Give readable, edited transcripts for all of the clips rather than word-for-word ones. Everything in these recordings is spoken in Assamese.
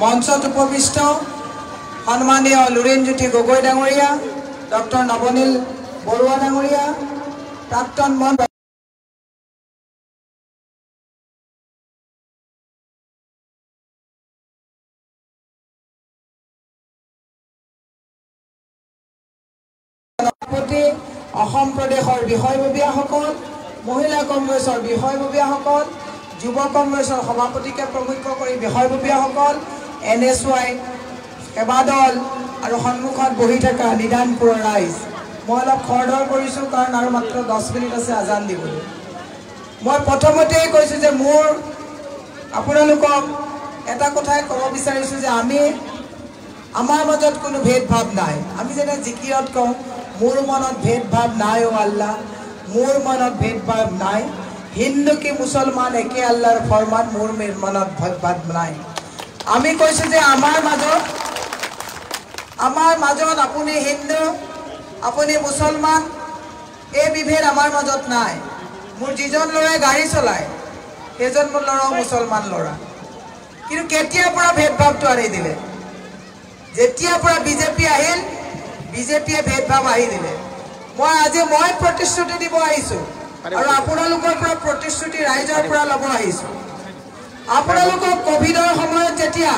মঞ্চত উপবিষ্ট সন্মানীয় লুৰিণজ্যোতি গগৈ ডাঙৰীয়া, ডক্টৰ নৱনীল বৰুৱা ডাঙৰীয়া, প্ৰাক্তন মন্ত্ৰী সভাপতি, অসম প্ৰদেশৰ বিষয়ববীয়াসকল, মহিলা কংগ্ৰেছৰ বিষয়ববীয়াসকল, যুৱ কংগ্ৰেছৰ সভাপতিকে প্ৰমুখ্য কৰি বিষয়ববীয়াসকল, এন এছ ৱাই, সেৱা দল আৰু সন্মুখত বহি থকা নিদানপুৰৰ ৰাইজ। মই অলপ খৰধৰ কৰিছোঁ কাৰণ আৰু মাত্ৰ 10 মিনিট আছে আজান দিবলৈ। মই প্ৰথমতেই কৈছোঁ যে মোৰ আপোনালোকক এটা কথাই ক'ব বিচাৰিছোঁ যে আমাৰ মাজত কোনো ভেদভাৱ নাই। আমি যেনে জিকিৰত কওঁ, মোৰ মনত ভেদভাৱ নাই অ' আল্লাহ, মোৰ মনত ভেদভাৱ নাই, হিন্দু কি মুছলমান একে আল্লাহৰ ফৰমান, মোৰ মনত ভেদভাৱ নাই। আমি কৈছোঁ যে আমাৰ মাজত আপুনি হিন্দু, আপুনি মুছলমান, এই বিভেদ আমাৰ মাজত নাই। মোৰ যিজন ল'ৰাই গাড়ী চলায় সেইজন মোৰ ল'ৰাও মুছলমান ল'ৰা। কিন্তু কেতিয়াৰ পৰা ভেদভাৱটো আনি দিলে? যেতিয়াৰ পৰা বিজেপি আহিল, বিজেপিয়ে ভেদভাৱ আহি দিলে। মই আজি প্ৰতিশ্ৰুতি দিব আহিছোঁ আৰু আপোনালোকৰ পৰা প্ৰতিশ্ৰুতি ৰাইজৰ পৰা ল'ব আহিছোঁ। আপোনালোকক ক'ভিডৰ সময়ত যেতিয়া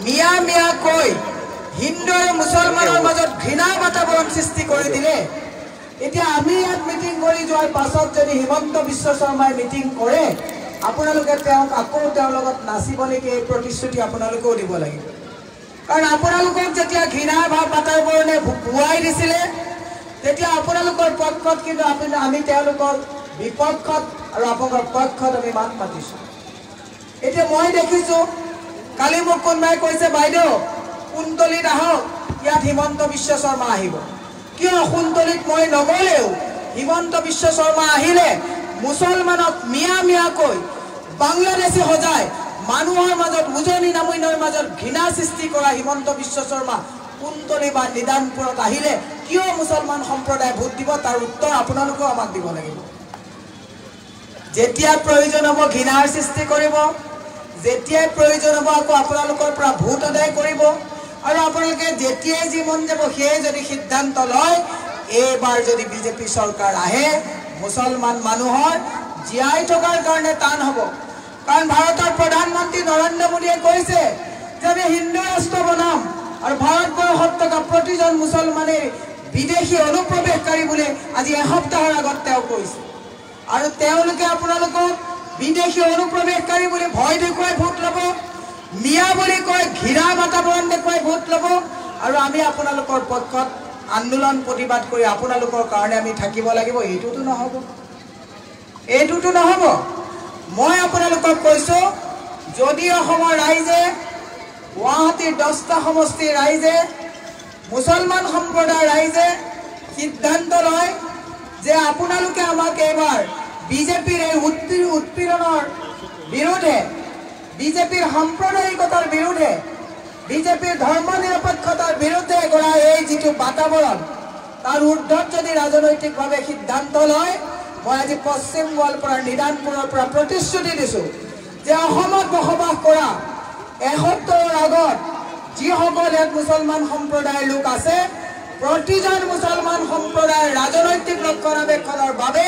মিয়া মিয়া কৈ হিন্দু আৰু মুছলমানৰ মাজত ঘৃণা বাতাবৰণ সৃষ্টি কৰি দিলে, এতিয়া আমি ইয়াত মিটিং কৰি যোৱাৰ পাছত যদি হিমন্ত বিশ্ব শৰ্মাই মিটিং কৰে, আপোনালোকে তেওঁক আকৌ তেওঁৰ লগত নাচিব নেকি, এই প্ৰতিশ্ৰুতি আপোনালোকেও দিব লাগিব। কাৰণ আপোনালোকক যেতিয়া ঘৃণাৰ ভাৱ বাতাবৰণে বোৱাই দিছিলে, তেতিয়া আপোনালোকৰ পক্ষত কিন্তু আমি তেওঁলোকৰ বিপক্ষত আৰু আপোনালোকৰ পক্ষত আমি মাত মাতিছোঁ। এতিয়া মই দেখিছোঁ, কালি মোক কোনোবাই কৈছে, বাইদেউ সোণতলীত আহক, ইয়াত হিমন্ত বিশ্ব শৰ্মা আহিব। কিয় সোণতলীত মই নগ'লেও হিমন্ত বিশ্ব শৰ্মা আহিলে মুছলমানক মিয়া মিয়াকৈ বাংলাদেশী সজাই মানুহৰ মাজত উজনি নামনিৰ মাজত ঘৃণা সৃষ্টি কৰা হিমন্ত বিশ্ব শৰ্মা সোণতলী বা নিদানপুৰত আহিলে কিয় মুছলমান সম্প্ৰদায়ে ভোট দিব? তাৰ উত্তৰ আপোনালোকেও আমাক দিব লাগিব। যেতিয়া প্ৰয়োজন হ'ব ঘৃণাৰ সৃষ্টি কৰিব, যেতিয়াই প্ৰয়োজন হ'ব আকৌ আপোনালোকৰ পৰা ভোট আদায় কৰিব, আৰু আপোনালোকে যেতিয়াই যি মন যাব সেয়ে যদি সিদ্ধান্ত লয়, এইবাৰ যদি বিজেপি চৰকাৰ আহে, মুছলমান মানুহৰ জীয়াই থকাৰ কাৰণে টান হ'ব। কাৰণ ভাৰতৰ প্ৰধানমন্ত্ৰী নৰেন্দ্ৰ মোদীয়ে কৈছে যে আমি হিন্দু ৰাষ্ট্ৰ বনাম আৰু ভাৰতবৰ্ষত থকা প্ৰতিজন মুছলমানে বিদেশী অনুপ্ৰৱেশকাৰী বুলি আজি এসপ্তাহৰ আগত তেওঁ কৈছে। আৰু তেওঁলোকে আপোনালোকক বিদেশী অনুপ্ৰৱেশকাৰী বুলি ভয় দেখুৱাই ভোট ল'ব, মিয়া বুলি কৈ ঘৃণা বাতাবৰণ দেখুৱাই ভোট ল'ব, আৰু আমি আপোনালোকৰ পক্ষত আন্দোলন প্ৰতিবাদ কৰি আপোনালোকৰ কাৰণে আমি থাকিব লাগিব। এইটোতো নহ'ব, এইটোতো নহ'ব। মই আপোনালোকক কৈছোঁ, যদি অসমৰ ৰাইজে, গুৱাহাটীৰ 10টা সমষ্টিৰ ৰাইজে, মুছলমান সম্প্ৰদায়ৰ ৰাইজে সিদ্ধান্ত লয় যে আপোনালোকে আমাক এইবাৰ বিজেপিৰ এই উৎপীড়নৰ বিৰুদ্ধে, বিজেপিৰ সাম্প্ৰদায়িকতাৰ বিৰুদ্ধে, বিজেপিৰ ধৰ্ম নিৰপেক্ষতাৰ বিৰুদ্ধে কৰা এই যিটো বাতাবৰণ, তাৰ ঊৰ্ধত যদি ৰাজনৈতিকভাৱে সিদ্ধান্ত লয়, মই আজি পশ্চিম গোৱালপাৰাৰ নিদানপুৰৰ পৰা প্ৰতিশ্ৰুতি দিছোঁ যে অসমত বসবাস কৰা ৭১ৰ আগত যিসকল ইয়াত মুছলমান সম্প্ৰদায়ৰ লোক আছে, প্ৰতিজন মুছলমান সম্প্ৰদায়ৰ ৰাজনৈতিক ৰক্ষণাবেক্ষণৰ বাবে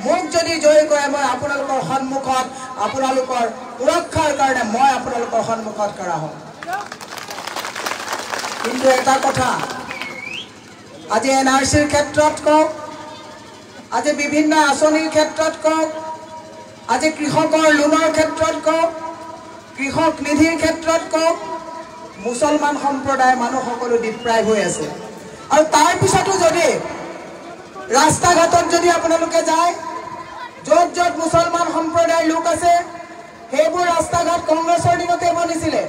মোক যদি জয়ী কৰে, মই আপোনালোকৰ সন্মুখত আপোনালোকৰ সুৰক্ষাৰ কাৰণে মই আপোনালোকৰ সন্মুখত কৰা হ'ম। কিন্তু এটা কথা, আজি এন আৰ চিৰ ক্ষেত্ৰত কওক, আজি বিভিন্ন আঁচনিৰ ক্ষেত্ৰত কওক, আজি কৃষকৰ লোনৰ ক্ষেত্ৰত কওক, কৃষক নিধিৰ ক্ষেত্ৰত কওক, মুছলমান সম্প্ৰদায়ৰ মানুহ সকলো ডিপ্ৰাইভ হৈ আছে। আৰু তাৰ পিছতো যদি ৰাস্তা ঘাটত যদি আপোনালোকে যায়, য'ত য'ত মুছলমান সম্প্ৰদায়ৰ লোক আছে, সেইবোৰ ৰাস্তা ঘাট কংগ্ৰেছৰ দিনতে বনিছিলে।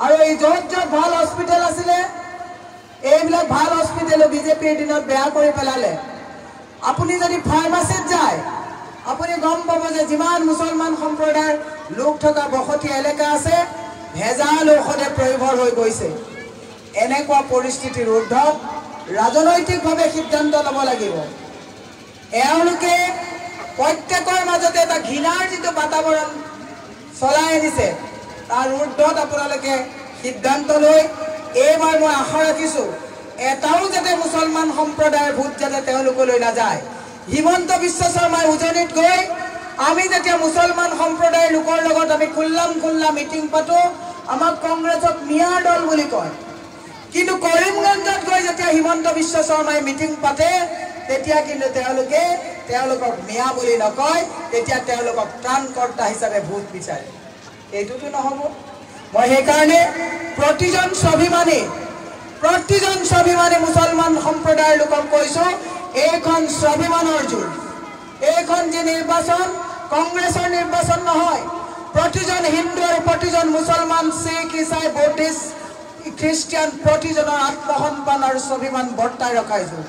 আৰু এই য'ত য'ত ভাল হস্পিটেল আছিলে, এইবিলাক ভাল হস্পিটেলো বিজেপিৰ দিনত বেয়া কৰি পেলালে। আপুনি যদি ফাৰ্মাচীত যায়, আপুনি গম পাব যে যিমান মুছলমান সম্প্ৰদায়ৰ লোক থকা বসতি এলেকা আছে, ভেজাল ঔষধে প্ৰয়োভৰ হৈ গৈছে। এনেকুৱা পৰিস্থিতিৰ ঊৰ্ধত ৰাজনৈতিকভাৱে সিদ্ধান্ত ল'ব লাগিব। এওঁলোকে প্ৰত্যেকৰ মাজতে এটা ঘৃণাৰ যিটো বাতাবৰণ চলাই আনিছে, তাৰ ঊৰ্ধত আপোনালোকে সিদ্ধান্ত লৈ এইবাৰ মই আশা ৰাখিছোঁ এটাও যাতে মুছলমান সম্প্ৰদায়ৰ ভোট যাতে তেওঁলোকলৈ নাযায়। হিমন্ত বিশ্ব শৰ্মাই উজনিত গৈ আমি যেতিয়া মুছলমান সম্প্ৰদায়ৰ লোকৰ লগত আমি খুল্লাম খুল্লা মিটিং পাতোঁ, আমাক কংগ্ৰেছক মিয়াৰ দল বুলি কয়। কিন্তু কৰিমগঞ্জত গৈ যেতিয়া হিমন্ত বিশ্ব শৰ্মাই মিটিং পাতে, তেতিয়া কিন্তু তেওঁলোকে তেওঁলোকক মিয়া বুলি নকয়, তেতিয়া তেওঁলোকক ত্ৰাণকৰ্তা হিচাপে ভোট বিচাৰে। এইটোতো নহ'ব। মই সেইকাৰণে প্ৰতিজন স্বাভিমানী মুছলমান সম্প্ৰদায়ৰ লোকক কৈছোঁ, এইখন স্বাভিমানৰ যুঁজ, এইখন যি নিৰ্বাচন কংগ্ৰেছৰ নিৰ্বাচন নহয়। প্ৰতিজন হিন্দু আৰু প্ৰতিজন মুছলমান, শিখ, ইছাই, বৌদ্ধিষ্ট, খ্ৰীষ্টিয়ান প্ৰতিজনৰ আত্মসন্মান আৰু স্বাভিমান বৰ্তাই ৰখাই যুঁজ।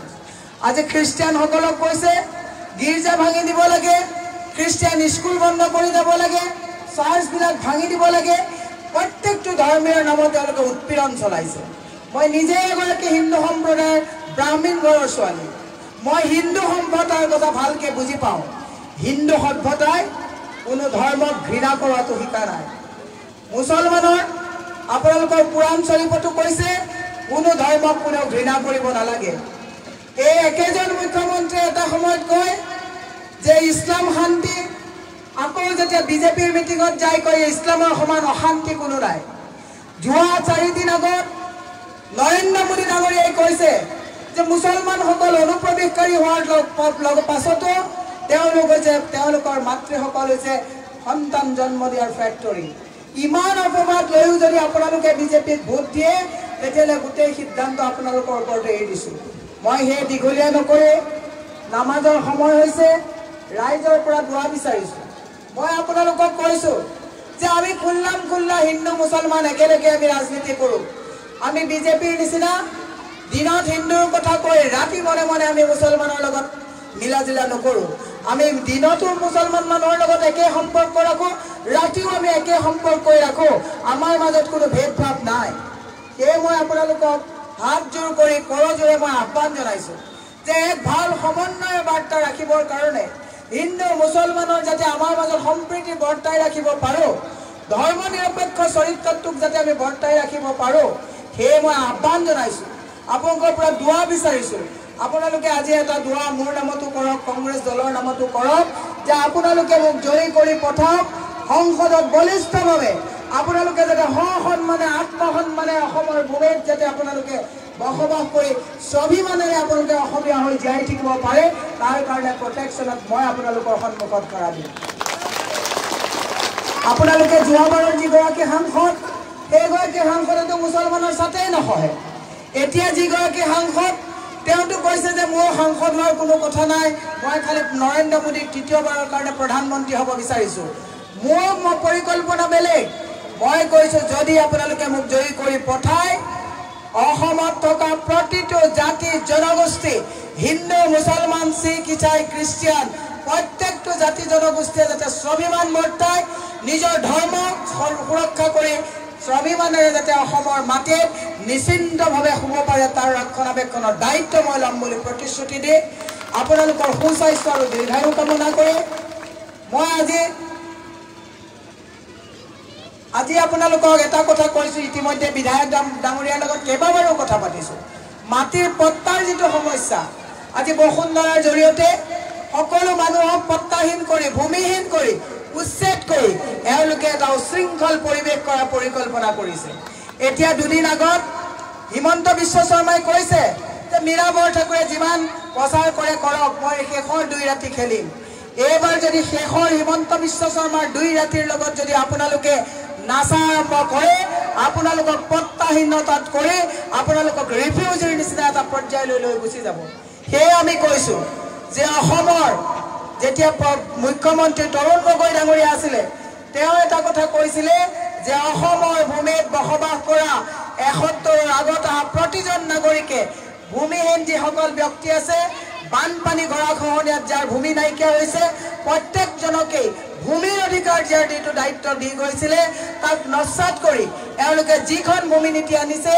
আজি খ্ৰীষ্টিয়ানসকলক কৈছে গীৰ্জা ভাঙি দিব লাগে, খ্ৰীষ্টিয়ান স্কুল বন্ধ কৰি দিব লাগে, চাৰ্চবিলাক ভাঙি দিব লাগে, প্ৰত্যেকটো ধৰ্মীয় নামত তেওঁলোকে উৎপীড়ন চলাইছে। মই নিজে এগৰাকী হিন্দু সম্প্ৰদায়ৰ ব্ৰাহ্মীণ ঘৰৰ ছোৱালী, মই হিন্দু সভ্যতাৰ কথা ভালকৈ বুজি পাওঁ। হিন্দু সভ্যতাই কোনো ধৰ্মক ঘৃণা কৰাটো শিকা নাই। মুছলমানৰ আপোনালোকৰ কোৰাণ শ্বৰীফতো কৈছে কোনো ধৰ্মক কোনেও ঘৃণা কৰিব নালাগে। এই একেজন মুখ্যমন্ত্ৰীয়ে এটা সময়ত কয় যে ইছলাম শান্তি, আকৌ যেতিয়া বিজেপিৰ মিটিঙত যাই কয় ইছলামৰ সমান অশান্তি কোনো নাই। যোৱা 4 দিন আগত নৰেন্দ্ৰ মোদী ডাঙৰীয়াই কৈছে যে মুছলমানসকল অনুপ্ৰৱেশকাৰী হোৱাৰ পাছতো তেওঁলোক হৈছে, তেওঁলোকৰ মাতৃসকল হৈছে সন্তান জন্ম দিয়াৰ ফেক্টৰী। ইমান অপবাদ লৈও যদি আপোনালোকে বিজেপিত ভোট দিয়ে, তেতিয়াহ'লে গোটেই সিদ্ধান্ত আপোনালোকৰ ওপৰতে এৰি দিছোঁ। মই সেই দীঘলীয়া নকৰি নামাজৰ সময় হৈছে, ৰাইজৰ পৰা দোৱা বিচাৰিছোঁ। মই আপোনালোকক কৈছোঁ যে আমি খুল্লাম খুল্লা হিন্দু মুছলমান একেলগে আমি ৰাজনীতি কৰোঁ। আমি বিজেপিৰ নিচিনা দিনত হিন্দুৰ কথা কৈ ৰাতি মনে মনে আমি মুছলমানৰ লগত মিলা জুলা নকৰোঁ। আমি দিনতো মুছলমান মানুহৰ লগত একে সম্পৰ্ক ৰাখোঁ, ৰাতিও আমি একে সম্পৰ্কই ৰাখোঁ। আমাৰ মাজত কোনো ভেদভাৱ নাই। সেয়ে মই আপোনালোকক হাত জোৰ কৰি কৰজোৰে মই আহ্বান জনাইছোঁ যে এক ভাল সমন্বয়ৰ বাৰ্তা ৰাখিবৰ কাৰণে হিন্দু মুছলমানৰ যাতে আমাৰ মাজত সম্প্ৰীতি বৰ্তাই ৰাখিব পাৰোঁ, ধৰ্ম নিৰপেক্ষ চৰিত্ৰটোক যাতে আমি বৰ্তাই ৰাখিব পাৰোঁ, সেয়ে মই আহ্বান জনাইছোঁ। আপোনালোকৰ পৰা দোৱা বিচাৰিছোঁ। আপোনালোকে আজি এটা দোৱা মোৰ নামতো কৰক, কংগ্ৰেছ দলৰ নামতো কৰক, যে আপোনালোকে মোক জয়ী কৰি পঠাওক সংসদত বলিষ্ঠভাৱে। আপোনালোকে যাতে সসন্মানে, আত্মসন্মানে অসমৰ ভূমিত যাতে আপোনালোকে বসবাস কৰি স্বাভিমানেৰে আপোনালোকে অসমীয়া হৈ জীয়াই থাকিব পাৰে, তাৰ কাৰণে প্ৰটেকশ্যনত মই আপোনালোকৰ সন্মুখত কৰা দিম। আপোনালোকে যোৱাবাৰৰ যিগৰাকী সাংসদ, সেইগৰাকী সাংসদেতো মুছলমানৰ ছাতেই নসহে। এতিয়া যিগৰাকী সাংসদ, তেওঁতো কৈছে যে মোৰ সাংসদ হোৱাৰ কোনো কথা নাই, মই খালি নৰেন্দ্ৰ মোদীক তৃতীয়বাৰৰ কাৰণে প্ৰধানমন্ত্ৰী হ'ব বিচাৰিছোঁ। মোৰ পৰিকল্পনা বেলেগ। মই কৈছোঁ যদি আপোনালোকে মোক জয়ী কৰি পঠায়, অসমত থকা প্ৰতিটো জাতি জনগোষ্ঠী, হিন্দু, মুছলমান, শিখ, ইছাই, খ্ৰীষ্টিয়ান, প্ৰত্যেকটো জাতি জনগোষ্ঠীয়ে যাতে স্বাভিমান বৰ্তাই নিজৰ ধৰ্ম সুৰক্ষা কৰি স্বাভিমানেৰে যাতে অসমৰ মাটিত নিশ্চিন্তভাৱে শুব পাৰে, তাৰ ৰক্ষণাবেক্ষণৰ দায়িত্ব মই ল'ম বুলি প্ৰতিশ্ৰুতি দি আপোনালোকৰ সুস্বাস্থ্য আৰু দীৰ্ঘায়ু কামনা কৰি মই আজি আপোনালোকক এটা কথা কৈছোঁ। ইতিমধ্যে বিধায়ক ডাঙৰীয়াৰ লগত কেইবাবাৰো কথা পাতিছোঁ। মাটিৰ পট্টাৰ যিটো সমস্যা, আজি বসুন্ধৰাৰ জৰিয়তে সকলো মানুহক পট্টাহীন কৰি, ভূমিহীন কৰি, উচ্ছেদ কৰি এওঁলোকে এটা উশৃংখল পৰিৱেশ কৰাৰ পৰিকল্পনা কৰিছে। এতিয়া দুদিন আগত হিমন্ত বিশ্ব শৰ্মাই কৈছে যে মীৰা বৰঠাকুৰে যিমান প্ৰচাৰ কৰে কৰক, মই শেষৰ 2 ৰাতি খেলিম। এইবাৰ যদি শেষৰ হিমন্ত বিশ্ব শৰ্মাৰ 2 ৰাতিৰ লগত যদি আপোনালোকে নাচা আৰম্ভ কৰে, আপোনালোকক পট্টাহীনতাত কৰি আপোনালোকক ৰিফিউজিৰ নিচিনা এটা পৰ্যায়লৈ লৈ গুচি যাব। সেয়ে আমি কৈছোঁ যে অসমৰ যেতিয়া মুখ্যমন্ত্ৰী তৰুণ গগৈ ডাঙৰীয়া আছিলে, তেওঁ এটা কথা কৈছিলে যে অসমৰ ভূমিত বসবাস কৰা ৭১ৰ আগত অহা প্ৰতিজন নাগৰিকে, ভূমিহীন যিসকল ব্যক্তি আছে, বানপানী গৰাখহনীয়াত যাৰ ভূমি নাইকিয়া হৈছে, প্ৰত্যেকজনকেই ভূমিৰ অধিকাৰ দিয়াৰ যিটো দায়িত্ব দি গৈছিলে, তাক নস্যাৎ কৰি এওঁলোকে যিখন ভূমি নীতি আনিছে,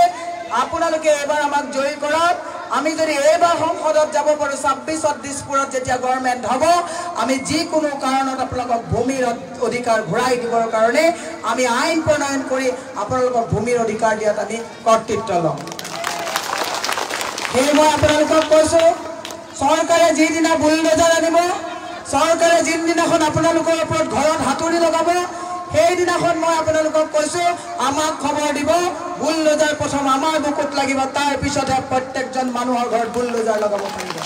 আপোনালোকে এইবাৰ আমাক জয়ী কৰক। আমি যদি এইবাৰ সংসদত যাব পাৰোঁ, 26ত দিছপুৰত যেতিয়া গভৰ্ণমেণ্ট হ'ব, আমি যিকোনো কাৰণত আপোনালোকক ভূমিৰ অধিকাৰ ঘূৰাই দিবৰ কাৰণে আমি আইন প্ৰণয়ন কৰি আপোনালোকক ভূমিৰ অধিকাৰ দিয়াত আমি কৰ্তৃত্ব ল'ম। সেয়ে মই আপোনালোকক কৈছোঁ, চৰকাৰে যিদিনা বুলডজাৰ আনিব, চৰকাৰে যিদিনাখন আপোনালোকৰ ওপৰত ঘৰত হাতুৰি লগাব, সেইদিনাখন মই আপোনালোকক কৈছোঁ, আমাক খবৰ দিব। বুলডজাৰ প্ৰথম আমাৰ বুকুত লাগিব, তাৰ পিছতহে প্ৰত্যেকজন মানুহৰ ঘৰত বুলডজাৰ লগাব পাৰিব।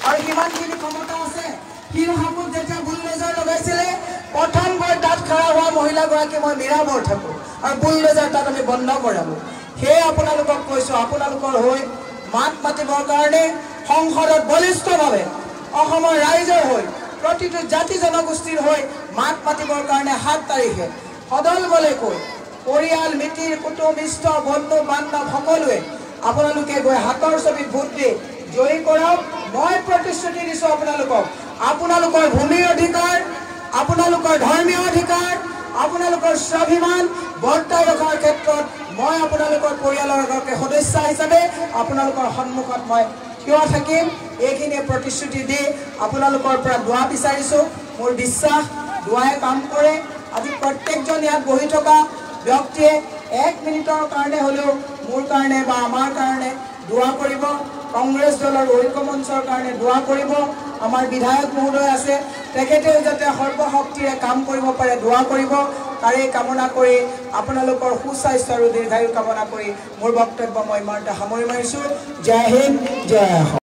আৰু সিমানখিনি ক্ষমতা আছে। শিলসাঁকোত যেতিয়া বুলডজাৰ লগাইছিলে, প্ৰথম গৈ তাত খাৰা হোৱা মহিলাগৰাকী মই মীৰা বৰঠাকুৰ, আৰু বুলডজাৰ তাত আমি বন্ধ কৰালোঁ। সেয়ে আপোনালোকক কৈছোঁ, আপোনালোকৰ হৈ মাত মাতিবৰ কাৰণে সংসদত বলিষ্ঠভাৱে অসমৰ ৰাইজৰ হৈ, প্ৰতিটো জাতি জনগোষ্ঠীৰ হৈ মাত মাতিবৰ কাৰণে 7 তাৰিখে সদল বলে কৈ পৰিয়াল, মিতিৰ, কুটুম, ইষ্ট, বন্ধু বান্ধৱ সকলোৱে আপোনালোকে গৈ হাতৰ ছবিত ভোট দি জয়ী কৰক। মই প্ৰতিশ্ৰুতি দিছোঁ আপোনালোকক, আপোনালোকৰ ভূমিৰ অধিকাৰ, আপোনালোকৰ ধৰ্মীয় অধিকাৰ, আপোনালোকৰ স্বাভিমান বৰ্তাই ৰখাৰ ক্ষেত্ৰত মই আপোনালোকৰ পৰিয়ালৰ এগৰাকী সদস্য হিচাপে আপোনালোকৰ সন্মুখত মই থিয় থাকিম। এইখিনিয়ে প্ৰতিশ্ৰুতি দি আপোনালোকৰ পৰা দোৱা বিচাৰিছোঁ। মোৰ বিশ্বাস, দোৱাই কাম কৰে। আজি প্ৰত্যেকজন ইয়াত বহি থকা ব্যক্তিয়ে 1 মিনিটৰ কাৰণে হ'লেও মোৰ কাৰণে বা আমাৰ কাৰণে দোৱা কৰিব, কংগ্ৰেছ দলৰ ঐক্যমঞ্চৰ কাৰণে দোৱা কৰিব। আমাৰ বিধায়ক মহোদয় আছে, তেখেতেও যাতে সৰ্বশক্তিৰে কাম কৰিব পাৰে দোৱা কৰিব। তাৰেই কামনা কৰি আপোনালোকৰ সুস্বাস্থ্য আৰু দীৰ্ঘায়ু কামনা কৰি মোৰ বক্তব্য মই ইমানতে সামৰি মাৰিছোঁ। জয় হিন্দ, জয় অসম।